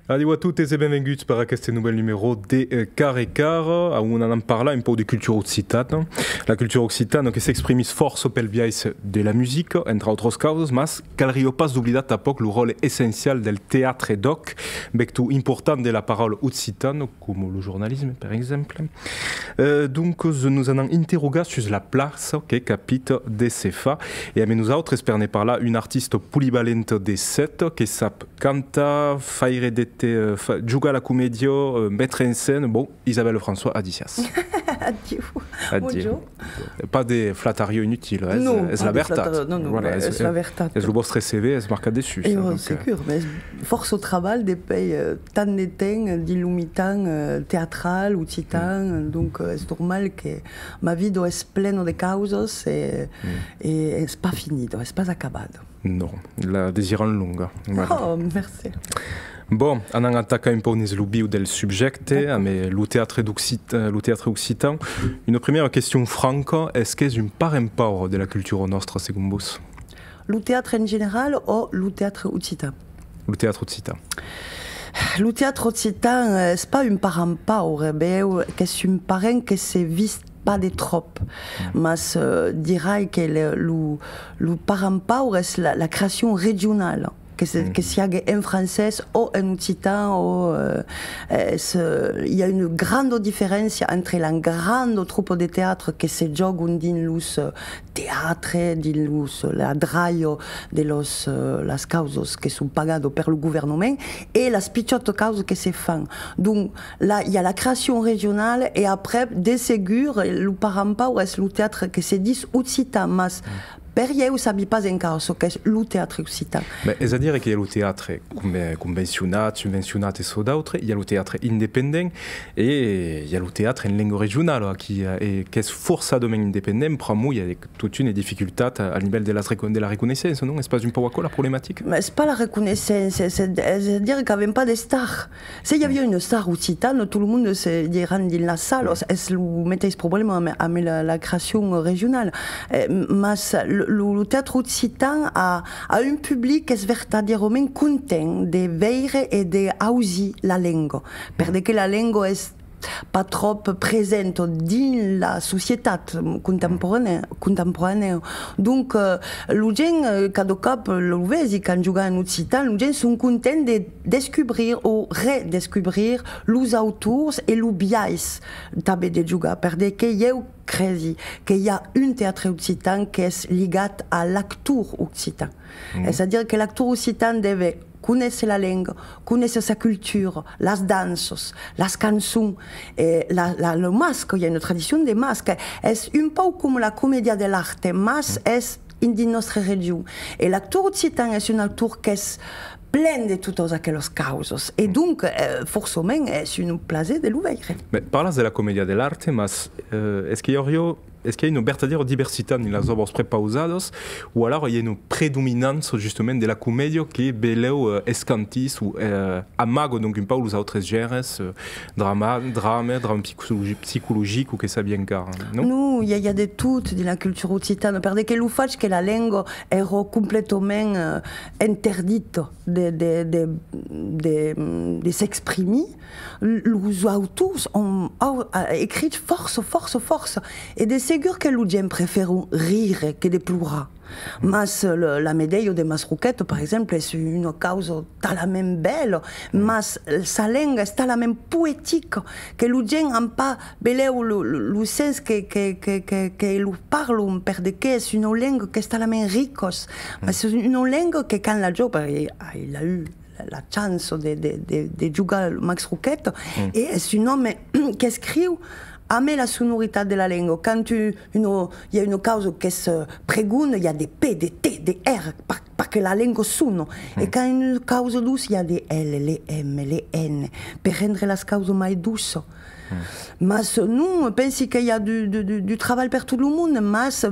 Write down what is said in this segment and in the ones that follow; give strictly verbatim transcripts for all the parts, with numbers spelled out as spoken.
Adiu a totes e benvenguts per aqueste novèl numèro de, eh, Cara e Cara, a on anam parlar un pauc de cultura occitana. La cultura occitana que s'exprimís fòrça pel biais de la musica, entre autras causas, mas calriá pas doblidar tanpauc lo ròtle essencial del teatre d'òc, vector important de la paraula occitana, coma lo jornalisme, per exemple. Eh, doncas, nos anam interrogar sus la plaça que capita de se far, e amé nosautres per ne parlar una artista polivalenta de sèt que sap cantar, faire de te-, eh, fa-, jogar la comèdia, eh, metre en scèna, bon, Isabelle François, adissiatz. Adiu. Adiu. Bonjorn. Pas de flatariá inutila, es, non, es pas la de vertat. Flatariá, non, non, voilà, es, es la vertat. Es lo vòstre C V, es marcat dessús, eh, donc, eh, segur, mas es fòrça trabalh de pèi, eh, tant de temps dins lo mitan, eh, teatral, occitan, donc, eh, es normal que ma vida es plena de causas e, e es pas finida, es pas acabada. Non, la desiram longa. Voilà. Oh, mercé. Bon, anam atacar un pauc dins lo viu del subjècte, amé lo teatre d'occit-, eh, lo teatre occitan. Una primièra question franca, es qu'es un parent paure de la cultura nòstra, segon vos? Lo teatre en general o lo teatre occitan? Lo teatre occitan. Lo teatre occitan, eh, es pas un parent paure, ben, qu'es un parent que se vist pas de tròp. Mas, eh, dirai que le, lo, lo parent paure es la, la creacion regionala, que se, que siague en francés o en occitan, o, eh, es, eh, i a una granda diferéncia entre la granda tropa de teatre que se jògan dins los, eh, teatre, dins los, la dralha de los, eh, las causas que son pagadas per lo governament e las pichòtas causas que se fan. Donc, la, i a la creacion regionala e aprèp, de segur, lo parent paure es lo teatre que se dis occitan, mas per ieu sabi pas encara çò qu'es lo teatre occitan. Ben, es a dire que i a lo teatre conve-, convencionat, subvencionat e çò d'autre, i a lo teatre independent e i a lo teatre en lenga regionala aquí, eh, e qu'es forçadament independent, pr'amor i a de, tot una dificultat a, al nivèl de, las recon-, de la reconeissença, non? Es pas un pauc aquò la problematica? Mas es pas la reconeissença, es, es a dire qu'avèm pas d'estar. Se i aviá una star occitana, tot lo monde se dirián dins las salas, es lo meteis problèma amb, amb la, la creacion regionala. Eh, mas lo, lo, lo teatre occitan a, a un public qu'es vertadièrament content de veire e de ausir la lenga, per de que la lenga es pas tròp presenta dins la societat contemporanèa, contemporanèa. Donc, eh, lo gent, eh, cada còp lo vesi quand joga en occitan, lo gent son contents de descubrir o redescubrir los autors e lo biais tanben de jogar, per de que ieu cresi que i a un teatre occitan qu'es ligat a l'actor occitan. Es a dire que l'actor occitan deve conéisser la lenga, conéisser sa cultura, las danças, las cançons, eh, la, la, lo masca, i a una tradicion de masca. Es un pauc coma la comèdia de l'arte, mas es in, dins nòstra region. E l'actor occitan es un actor qu'es plen de totas aquelas causas. E donc, eh, forçament, es un plaser de lo veire. Mès parlas de la comèdia de l'arte, mas, eh, es que i auriá es que i a una vertadièra diversitat dins las òbras prepausadas, o alara i a una predominança justament de la comèdia que belèu, eh, escantís o, eh, amaga donc un pauc los autres gènres, eh, drama, drama, drama psicologi-, psicologic o que sabi encara, non? Non, i a, i a de tot dins la cultura occitana, per de que lo fach que la lenga èra completament, eh, interdita de, de, de, de, de s'exprimir, los autors an, an, eh, escrich fòrça, fòrça, fòrça. E de segur que los gents preferon rire que de plorar. Mas, eh, le, la medalha de Masroqueta, per exemple, es una causa talament bèla, mas sa lenga es talament poetica que los gents an pas, belèu, lo, lo, lo sens que, que, que, que, que los parlon, per de que es una lenga qu'es talament rica, mas es una lenga que quand la jòc, perque ai, ai la la, la chança de, de, de, de jogar Masroqueta, e es un òme qu'escriu amb la sonoritat de la lenga. Quand tu, una, i a una causa qu'es, eh, pregona, i a de P, de T, de R, per, per que la lenga sona. E quand una causa doça, i a de L, le M, le N, per rendre las causas mai doças. Mas non, pensi que i a du, du, du, du trabalh per tot lo monde, mas, eh,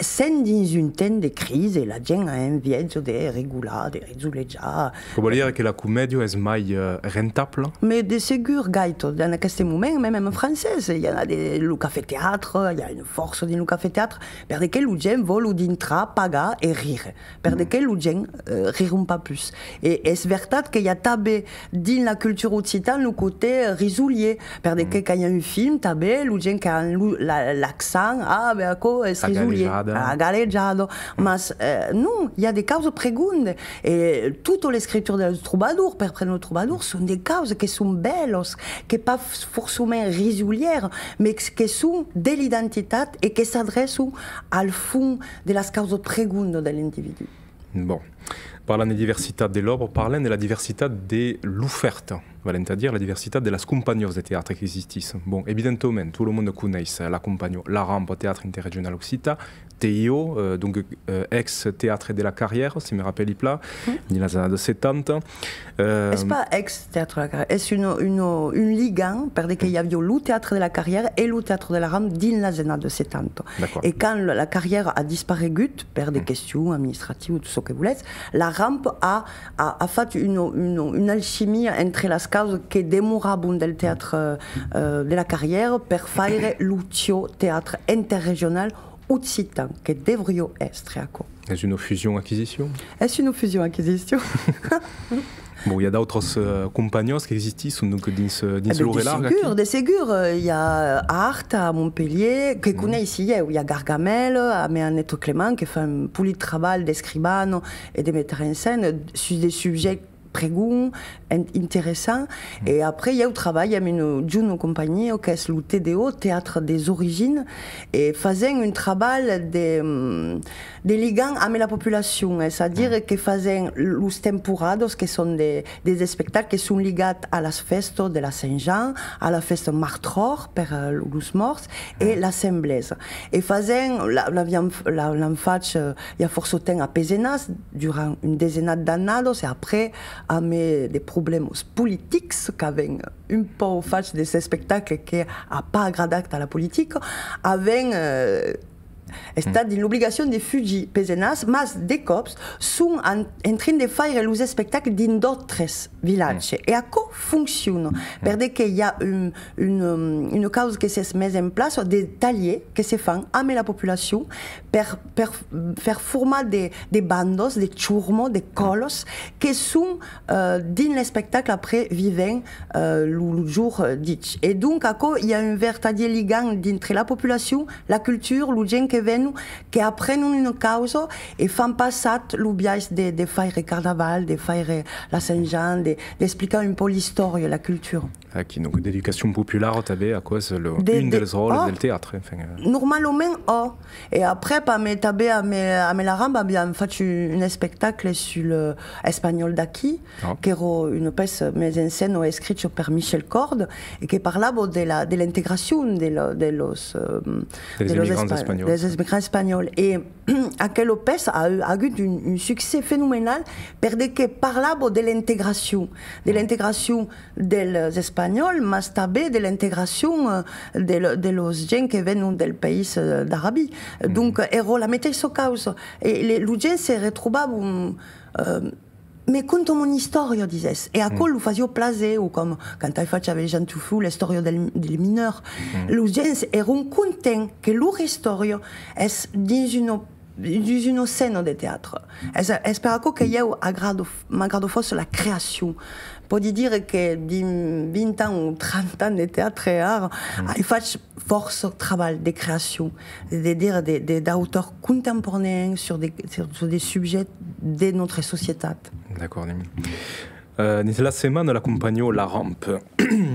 sèm dins un temps de crisi, la gent a envièja de rigolar, de risolejar. Que vòl dire que la comèdia es mai, eh, rentabla? Mas de segur, gaita, en aqueste moment, mème en francés, i a de, lo cafè-teatre, i a una fòrça dins lo cafè-teatre, per de que lo gent vòlon dintrar, pagar e rire. Per de que lo gent, eh, riront pas pus. E es vertat que i a tanben dins la cultura occitana lo costat risolier, per de que quand i a un film tanben, lo gent qu'an lo, la, l'accent, ah, ben aquò es risolier, la galejada. Mas, eh, non, i a de causas pregondas. E tota l'escritura dels trobadors, per prene lo trobador, son de causas que son bèlas, que pas forçament risolièras, mas que son de l'identitat e que s'adreçan al fons de las causas pregondas de l'individú. Bon. Parlant de diversitat de l'òbra, parlem de la diversitat de l'ofèrta, valent a dire la diversitat de las companhiás de teatre qu'existisson. Bon, evidentament, tot lo monde coneis la companhiá La Rampa, Teatre Interregional Occitan, T I O, eh, donc, eh, ex Teatre de la Carrièra, si me rapèli plan, dins las annadas setanta. Eh, Es pas ex Teatre de la Carrièra, es un, un, un ligam, per de que i aviá lo Teatre de la Carrièra e lo Teatre de la Rampa dins las annadas setanta. D'acòrd. E quand la, la Carrièra a disparegut, per de questions administrativas, tot çò que volètz, la Rampa a, a, a fach una, una, una alchimia entre las causas que demoravan del Teatre, eh, de la Carrièra per faire lo tiò Teatre Interregional Occitan, que deuriá èstre aquò. Es una fusion-aquisicion? Es una fusion-aquisicion. Bon, i a d'autras, eh, companhiás qu'existisson, donc, dins, eh, dins lo relarg aquí? De segur, de segur, eh, i a Art a Montpelhièr, que coneissi ieu, i a Gargamel, amé Annette Clément, que fa un polit trabalh d'escrivana e de metre en scèna sus de subjèctes pregonds, in-, interessants. E après, ieu trabalhi amb una juna companhiá, qu'es lo T D O, Teatre des Origines, e fasèm un trabalh de, mm, de ligam amb la populacion, es a dire que fasèm los temporadas, que son de, des espectacles que son ligats a las fèstas de la Sent Jan, a la fèsta Martròr per, eh, los mòrts, e l'Assemblesa. E fasèm, la, l'aviam f-, la, l'am fach, eh, i a fòrça temps a Pesenàs, durant un desenat d'annadas, e après, amé de problèmas politics, qu'avèm un pauc fach de s'espectacle que a pas agradat a la politica, avèm, eh, estat dins l'obligacion de fugir Pesenàs, mas de còps son en, en trin de faire los espectacles dins d'autres vilatges. E aquò fonciona, per de que i a un, un, um, una causa que s'es mesa en plaça, de talhièrs que se fan amb la populacion per, per, per formar de, de bandas, de chormas, de còlas, que son, eh, dins l'espectacle après vivent, eh, lo, lo jorn, eh, dich. E donc, aquò, i a un vertadièr ligam dintre la populacion, la cultura, lo gent que venon, que aprenon una causa e fan passat lo biais de, de faire carnaval, de faire la Sent Jan, de, d'explicar un pauc l'istòria, la cultura. Aquí, donc, d'educacion populara tanben, aquò es lo, un dels ròtles del teatre, enfin, eh. Normalament, ò. E après, amé, tanben amé, amé La Rampa, aviam fach un, un espectacle sul, eh, Espagnol d'aquí, qu'èra una pèça mesa en scèna escricha per Michel Corde e que parlava de la, de l'integracion de la, de los, eh, de los emigrants espa-, espanhòls. Dels emigrants espanhòls. E aquela pèça a, a agut un, un succès fenomenal per de que parlava de l'integracion, de l'integracion dels espanhòls, mas tanben de l'integracion, eh, de, de los gents que venon del país, eh, d'Arabia. Donc, èra la meteissa causa. E le, lo gent se retrobava, eh, me conta mon istòria, disès. E aquò lo fasiá plaser, o com quand ai fach avec Jean Touffoux l'istòria del, del mineur. Los gents èran contents que lor istòria es dins una, dins una scèna de teatre. Es, es per aquò que ieu agrado, m'agrada fòrça la creacion. Pòdi dire que dins vint ans o trenta ans de teatre ara, ai fach fòrça trabalh de creacion, de dire de, de, d'autors contemporanèus sur de, sur, sur de subjèctes de nòstra societat. D'acòrd, Emile. Eh, dins la setmana, la companhiá La Rampa,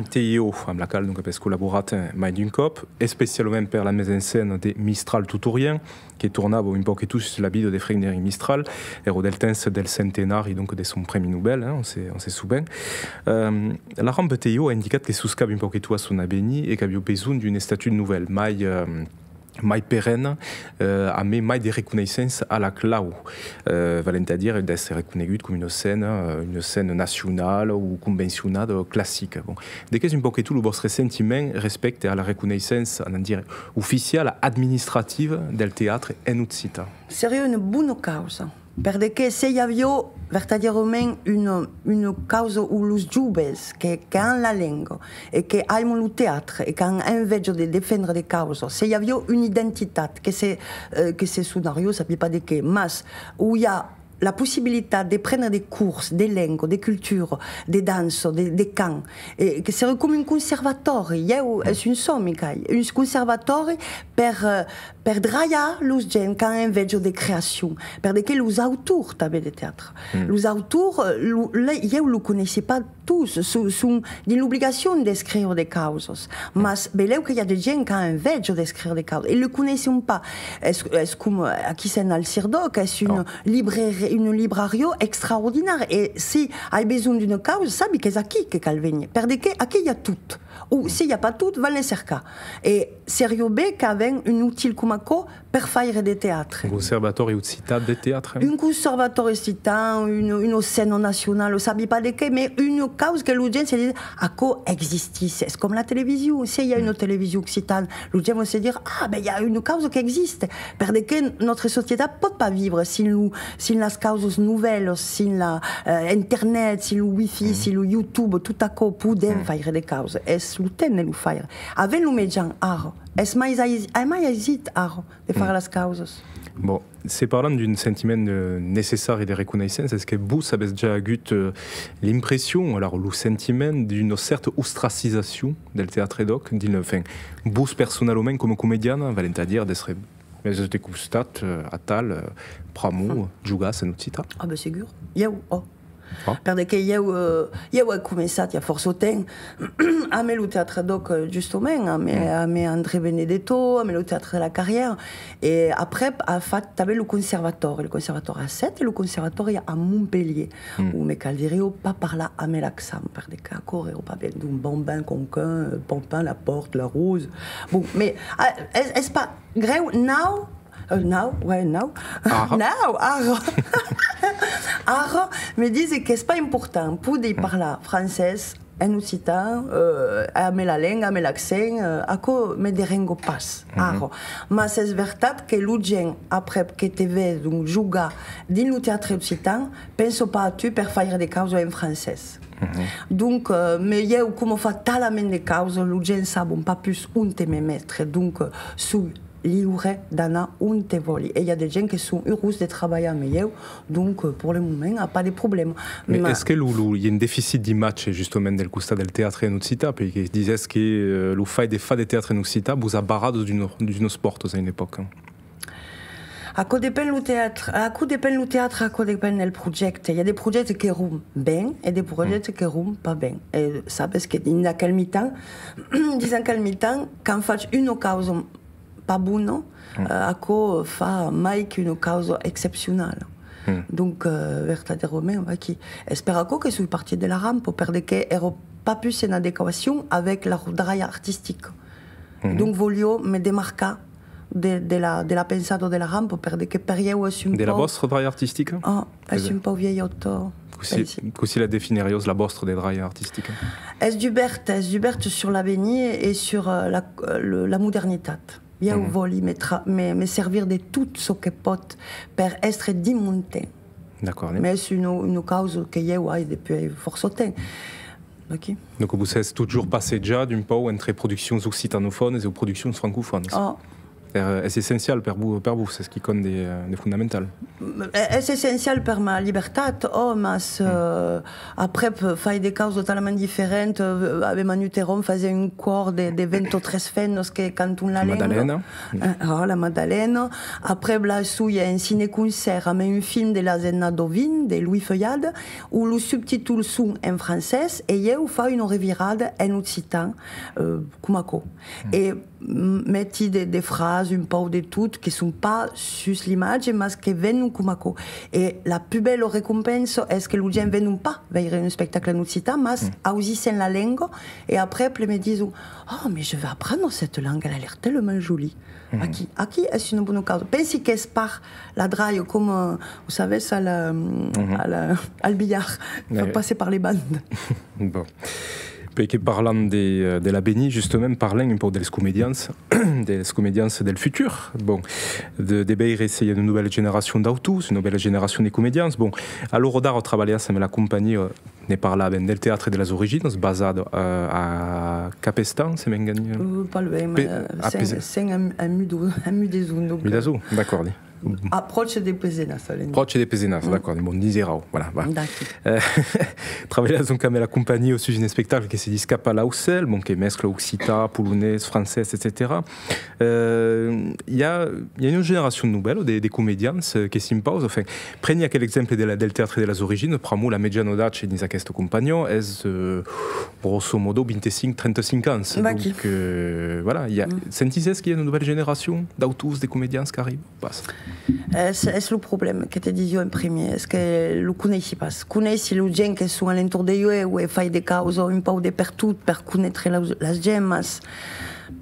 T I O, amb la qual, donc, avètz collaborat, eh, mai d'un còp, especialament per la mesa en scèna de Mistral tot o rien, que tornava un pauc e tot sus la vida de Frederic Mistral, èra del temps del centenari, donc, de son Prèmi Nobel, hein, on se, on se souvèn. Eh, La Rampa T I O a indicat que soscava un pauc e tot a son avenir e qu'aviá besonh d'un estatut novèl, mai, eh, mai perenne, eh, amé mai de reconeissença a la clau, eh, valent a dire d'èstre reconegut coma una scèna, eh, una scèna nacionala o convencionada o classica. Bon. De qu'es un pauc que tot lo vòstre sentiment respècte a la reconeissença, anam dire, oficiala, administrativa del teatre en occitan? Seriá una bona causa. Per de que se i aviá vertadièrament una, una causa ont los joves que, que an la lenga e que aiman lo teatre e qu'an enveja de defendre de causas, se i aviá una identitat que se, eh, que se sonariá, sabi pas de qué, mas ont i a la possibilitat de prendre de cors de lenga, de cultura, de dança, de, de cant, e que seriá coma un conservatòri, ieu, es un sòmi qu'ai, un conservatòri per, eh, per dralhar los gents qu'an enveja de creacion, per de que los autors tanben de teatre. Los autors, eh, lo, le, ieu lo coneissi pas tots, son, son dins l'obligacion d'escriure de causas, mas belèu que i a de gents qu'an enveja d'escriure de causas, e lo coneisson pas. Es, es coma, aquí sèm al CIRDÒC, es una librairia, una librariá extraordinària, e si ai besonh d'una causa, sabi qu'es aquí que cal venir, per de que aquí i a tot. O, se i a pas tot, van le cercar. E seriá ben qu'avèm un util coma aquò per faire de teatre. Un conservatòri occitan de teatre? Un conservatòri occitan, una, una scèna nacionala, sabi pas de qué, mas una causa que los gents se disen, aquò existís, es coma la television. Se i a una television occitana, los gents van se dire, ah, ben, i a una causa qu'existe. Per de que nòstra societat pòt pas vivre sin lo, sin las causas novèlas, sin la, eh, internet, sin lo wifi, sin lo YouTube, tot aquò, podèm faire de causas. Es lo temps de lo faire. Avèm lo mejan ara. Es mai ais-, es mai aisit ara de faire las causas. Bon, se parlam d'un sentiment de necessari de reconeissença, es que vos avètz ja agut, eh, l'impression, alara, lo sentiment d'una cèrta ostracizacion del teatre d'òc, dins le, enfin, vos personalament coma comediana, valent a dire d'èstre mesa de costat, eh, atal, eh, pr'amor jogatz en occitan? Ah, ben segur. Ieu, ò. Per de que ieu, eh, ieu ai començat i a fòrça temps amé lo teatre d'òc, eh, justament, amé, amé André Benedetto, amé lo teatre de la Carrièra, e aprèp a fach tanben lo conservatòri, lo conservatòri a Sèt e lo conservatòri a Montpelhièr, ont me caldriá pas parlar amé l'accent, per de que aquò èra pas ben, donc Bambin, Canquin, eh, Pampin, Laporte, Larose. Bon, mas, eh, es, es pas grèu, nau, eh, nau, ouais, nau. Ara. Nau, ara. Ara, me dise qu'es pas important poder parlar francés en occitan, eh, amé la lenga, amé l'accent, eh, aquò me derenga pas, ara. Mas es vertat que lo gents, aprèp que te vedon jogar dins lo teatre occitan, pensa pas a tu per faire de causas en francés. Donc, eh, me ieu, coma fa talament de causas, lo gents sabon pas pus onte me metre, donc, eh, soi liure d'anar onte vòli. E i a de gents que son urós de trabalhar amé ieu, donc, eh, pour le moment, a pas de problèma. Mas es que lo, lo, i a un deficit d'imatge, justament, del costat del teatre en occitan, perque disètz que, eh, lo fait de far de teatre en occitan vos a barrat dins d'unas, d'unas pòrtas a una epòca. Aquò depend lo teatre, aquò depend lo teatre, aquò depend del projècte. I a de projèctes qu'èron ben e de projèctes qu'èron pas ben. E sabes que dins aquel mitan, dins aquel mitan, quand fas una causa pas bona, eh, aquò fa mai qu'una causa excepcionala. Donc, eh, vertadièrament, vaquí. Es per aquò que soi partit de la rampa, per de que èra pas pus en adequacion avec la dralha artistica. Donc, voliá me demarcar de, de la, de la pensada de la rampa, per de que per ieu es un pauc... De la vòstra dralha artistica? Ah, es un pauc vielhòta. Cossí, cossí la definiriás, la vòstra de dralha artistica? Es dubèrta, es dubèrta sur l'avenir e sur, eh, la, le, la modernitat. Ieu vòli me tra-, me, me servir de tot çò que pòt per èstre dins mon temps. D'acòrd. Mas es una, una causa que ieu ai dempuèi fòrça temps. Aquí. Donc vos sètz totjorn passejat un pauc entre produccions occitanofònas e produccions francofònas. Oh. Eh, es essencial per vos, per vos, es quicòm de, de fondamental. Eh, es essencial per ma libertat, ò, mas, eh, aprèp, fai de causas talament diferentas, eh, amé Manu Theron fasèm un còr de, de vint-e-tres femnas que canton la lenga. Madalena. Eh, oh, la Madalena. Aprèp, la soi en cineconcèrt amé un film de las annadas vint, de Louis Feuillade, ont los subtítols son en francés e ieu fai una revirada en occitan, eh, coma aquò. E m-, meti de, de frasas, un pauc de tot, que son pas sus l'imatge, mas que venon coma aquò. E la pus bèla recompensa es que los gents venon pas veire un espectacle en occitan, mas ausissen la lenga, e aprèp me dison: « Oh, mais je veux apprendre cette langue, elle a l'air tellement jolie. » Aquí, aquí es una bona causa. Pensi qu'es pas la dralha, coma, vous savez, a la, a la, al bilhard, fa passar per les bandes. Bon. Perque parlam de, eh, de l'avenir, justament, parlem un pauc dels comedians, dels comedians del futur. Bon, de, de veire se i a una novèla generacion d'autors, una novèla generacion de comedians. Bon, a l'ora d'ara trabalhatz amb la companhia, ne parlàvem, del Teatre de las Originas, basat, eh, a Capestan, se m'engani. Euh, pas loin, mais, euh, a Pes-, sens, sens un, un mudo-, un mudeson, donc, euh, Mudason, d'acòrdi. Apròche de Pesenàs, a l'endrech. Apròche de Pesenàs, d'acòrdi. Bon, Niserau, voilà, va. D'aquí. Eh, trabalhatz donc amb la companhia sus un espectacle que se ditz Cap a l'Aucèl, bon, que mescla occitan, polonés, francés, etcetèra. Eh, i a, i a una generacion novèla de, de comedians, eh, que s'impausa. Enfin, preni aquel exemple de la, del Teatre de las Originas, pr'amor la mejana d'atge dins aquesta companhia es, eh, grosso modo, vint-e-cinc, trenta-cinc ans. Vaquí. Donc, eh, voilà, i a, sentisses qu'i a una novèla generacion d'autors, de comedians qu'arriba? Pas. Es, es lo problèma que te disi en primièr, es que lo coneissi pas. Coneissi los gents que son a l'entorn de ieu e fai de causas un pauc de pertot per conéisser las, las gents, mas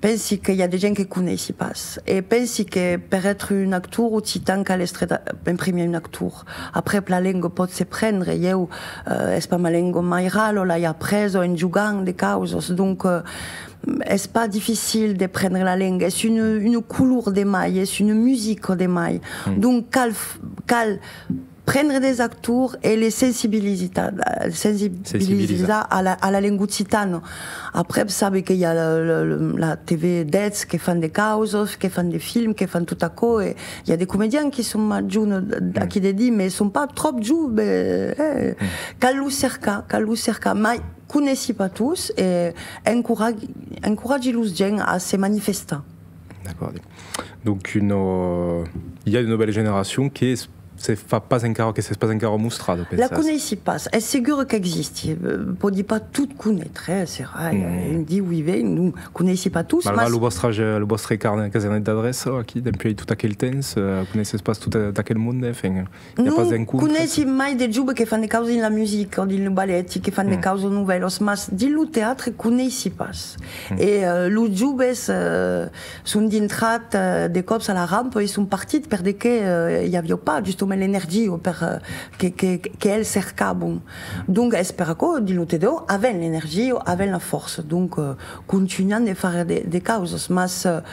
pensi que i a de gents que coneissi pas. E pensi que per èstre un actor occitan cal èstre da-, en primièr un actor. Aprèp la lenga pòt se prendre. Ieu, eh, es pas ma lenga mairala, l'ai apresa en jogant de causas. Donc, eh, es pas dificil de prendre la lenga, es una, una color de mai, es una musica de mai. Donc cal f-, cal prendre des actors e les sensibilizar, sensibilizar a la, a la lenga occitana. Aprèp, sabe que i a la, la, la T V dètz que fan de causas, que fan de films, que fan tot aquò, e i a de comedians qui son mai joves, aquí de dire, mais son pas tròp joves, eh. Cal lo cercar, cal lo cercar, mai coneissi pas tots, e encoratgi, encoratgi los gents a se manifestar. D'acòrdi. Donc, una, i a una novèla generacion que es, se fa pas encara, que s'es pas encara mostrada, pensas? La coneissi pas. Es segur qu'existi. Eh, pòdi pas tot conéisser, eh, serà, eh, un dia o i ven, non, coneissi pas tots, malgrat mas lo vòstre, lo vòstre carnet, casernet d'adreça, aquí, dempuèi tot aquel temps, eh, coneisses pas tot, eh, d'aquel monde, enfin. Non, coneissi mai de joves que fan de causas dins la musica, dins lo ballet, que fan de causas novèlas, mas dins lo teatre coneissi pas. E, eh, los joves, eh, son dintrats, eh, de còps a la rampa e son partits per de que, eh, i aviá pas justament l'energia per, eh, que, que, que els cercavan. Donc es per aquò, dins lo T D O, avèm l'energia, avèm la fòrça. Donc, eh, contunham de far de, de causas, mas, eh,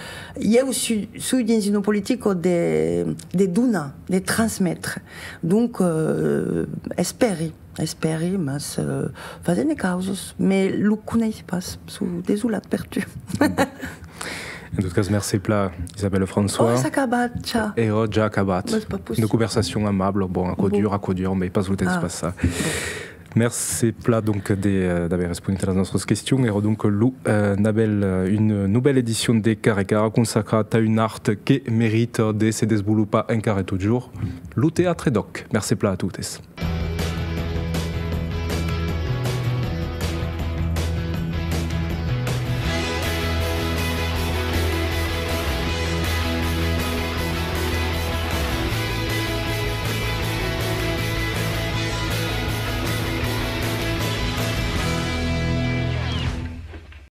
ieu su-, soi dins una politica de, de donar, de transmetre. Donc, eh, espèri, espèri, mas, eh, fasèm de causas, mas lo coneissi pas, soi desolat per tu. En tot cas, mercé plan, Isabelle François. Oh, es acabat, ja. Èra ja acabat. Mas pas possible. Una conversacion amabla, bon, aquò dura, aquò dura, mas pas lo temps passat. Mercé plan, donc, de, eh, d'aver respondut a las nòstras questions. Èra, donc, lo, eh, novèl, eh, una novèla edicion de Cara e Cara consacrada a un art que merita de se desvolopar encara e totjorn, lo teatre d'òc. Mercé plan a totes.